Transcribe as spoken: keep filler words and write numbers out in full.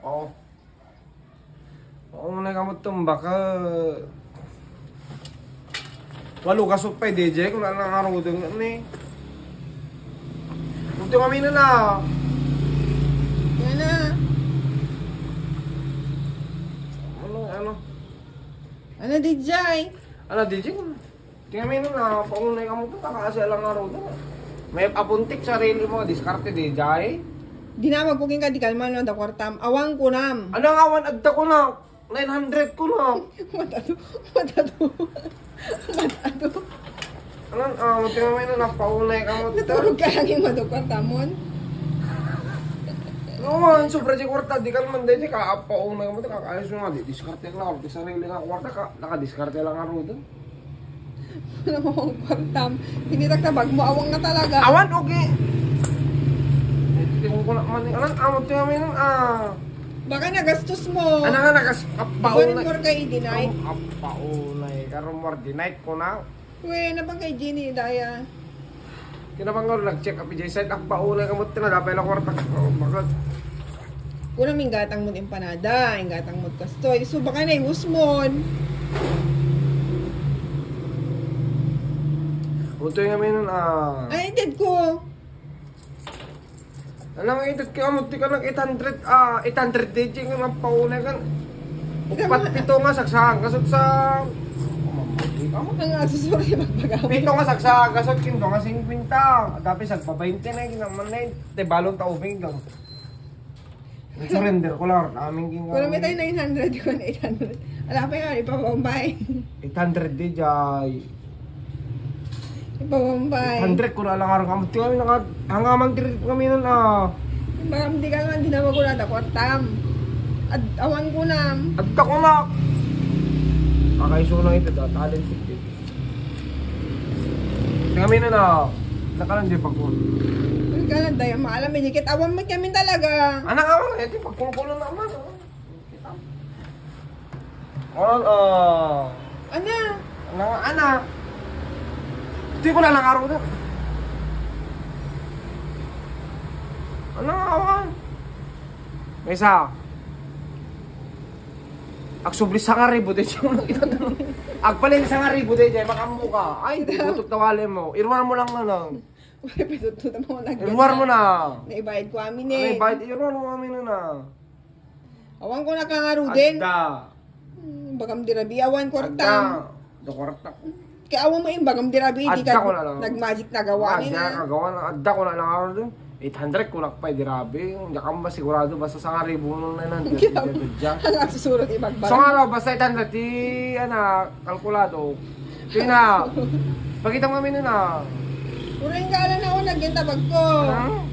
Oo. Oo, na kamot tumbak. Walo gasot pay, D J, kung ano nga rudong ni. Ito kami na na. Yan na. Ano, ano? Ano, D J? Ano, D J? Tingnan mo yun, ah, paunay ka mo ito, kakaasa lang nga rudong. May apuntik sarili mo, diskarte, D J. Dinamag ko king ka, di kalman, no, da kwartam. Awan ko nam. Ano nga, one, adda ko na. Nine hundred ko na. Matado, matado. Matado. Ano, ah, tingnan mo yun, napaunay ka mo ito. Natulog ka lang yung madukwartamon. Oo, ang sobra di kwarta, di kalman, di ka, paunay ka mo ito, kakaasa nga, di, diskarte lang, di sarili nga kwarta, ka, nakadiskarte lang nga rudong. Ano mo kong kwartam? Tinitak na bag mo, awang na talaga. Awan, okay. Tingnan ko na man, ano, amo, tingnan mo yun, ah. Baka nagastos mo. Ano nga, nagas-, ah, One paunay. More kay denied. Ah, paunay, karong more denied ko na. We, na bang kay Jenny, daya? Kinabang nga, nag-check up, ijay side, ah, paunay ka mo, tinadapay lang kwarta. Oh, bakit? Kuna minggatang mo empanada, inggatang mo kastoy. So, baka na iwus mo. Utoy nga minun, ah. Ay, dead ko. Alang edad ka mo, di ka nag eight hundred, ah, eight hundred D J nga nagpaunay kan. Upat, pito nga sagsakan, kasot sa, Ang asusuroy magpagawa. Pito nga sagsakan, kasot kinto nga singkwenta. Dapat sagpa bainte na, ginaman na yun. Te, balon ta ubing daw. Surrender ko lang, aming king- Wala may tayo nine hundred, yun, eight hundred. Ala pa yun, ipabambay. Eight hundred D J. Ipabambay. Hundred ko na lang araw kamo. Tingnan mo, naka-, hangamang trip kami nun, ah. Baka hindi ka naman, di naman ko nata kwartam. At awan ko na. Adda ko na. Kakaisulang ito, da, talent ito. Tingnan mo yun, ah. Nakalang di pagkuha. Ang ka na, daya, maalam, eh, dikit awan mo kami talaga. Anak, awan, ito, pagkulkulo naman, oh. Ano, ah. Ana, Ano nga, ana? Ito ko na lang araw na. Ano nga, awan? May isa. Agsubli sangaribu, di siya mo nakita. Agpalin sangaribu, di siya, makambo ka. Ay, di butot na wali mo. Iruan mo lang na lang. wala pa ito naman nag- Iruan mo na. Naibayad ko amin Ano eh. Ibayad, iruan mo kami na na. Awan ko na kangaruden. Adda. Hmm, bagam di rabi, awan kwarta. Adda. Da kwarta. Kaya awan mo yung bagam di rabi, hindi Adda ko ka na lang. Nag-magic na gawa Adda, ni na. Kagawa na. Adda ko na lang araw dun. Eight hundred ko na pa dirabi. Hindi ka ba sigurado basta sa ngaribu mo na lang. Ang asusurot ibagbara. So nga, basta eight hundred, ti, ana, kalkulado. Tina, pakita mo kami nun, ah. Puro yung kaala na ako, nagyan tabag ko. Ano?